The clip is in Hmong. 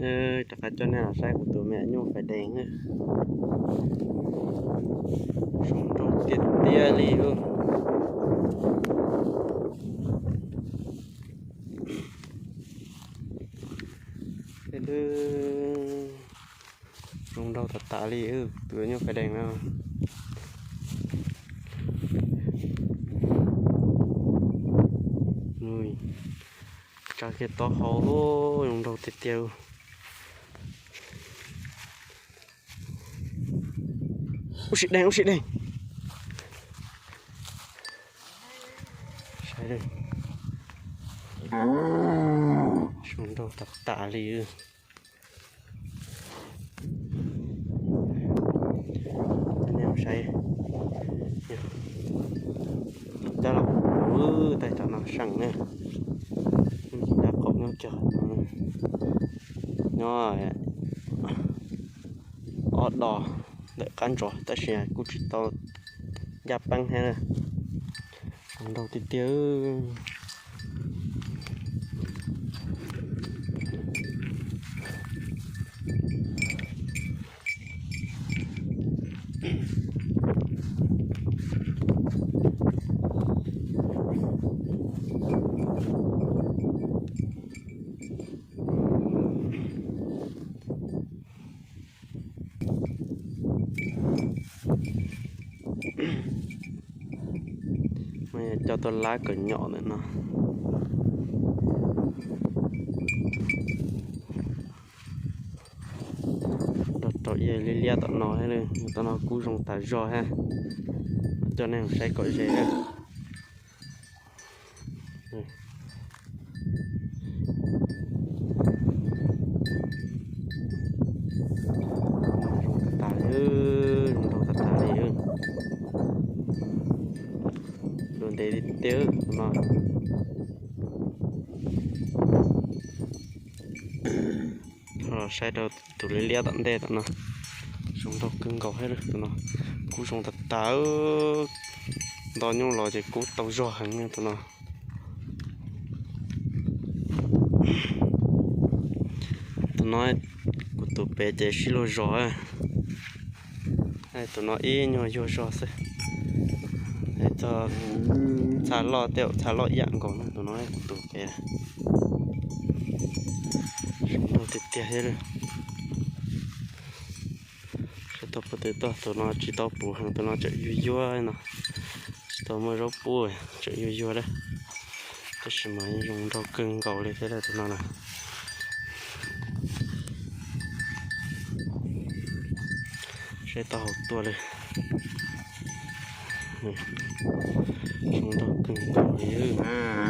Rov qab coj nej los saib kuv tus me nyuj fais dees na. Zoo nraug tiag tiag li. Zoo nraug tas tas li tus nyuj fais dees no. Tsa kiag taub hau, zoo nraug tiag tiag. Ub sim deeg, ub sim deeg. Zoo nraug tas tas li. Saib, coj los ua tab tom no seem na. Dab qaum nyob cog, nyob ob dos ntawm qab ntsos tab sis kuj tsis tau ncaj peeb thiab. Zoo nraug tiag tiag. Coj tuaj lab kawm nyom ntawm no. Nrog rau ib liab liab tom no, tom no kub zoo tas zog thiab. Coj nej saib kom ze. Zoo tas tas li, zoo nraug tas tas li. Lus ntev tiag tiag no. Saib rau tus liab liab tom ntej tom no, zoo nraug kawg nkaus thiab. Tus no kub zoo tas tas, nto nyuj los ces kub tau zog heev tus no. Tus no kuv tus pem ces sib luag zos. Tus no ib nyuag yuag zog xwb. Txha loj tej zaum txha loj ib yam nkaus na, tus no kuv tus pem. Zoo nraug tiag tiag thiab. Saib tau puv twg tuaj, tus no tsis tau puv heev, tus no tseem yuag yuag no, tsis tau muaj zaub pub, tseem yuag yuag lawm. Tab sis mas zoo nraug kawg nkaus li thiab tus no na. Saib taub hau tuaj li. Zoo nraug kawg nkaus li.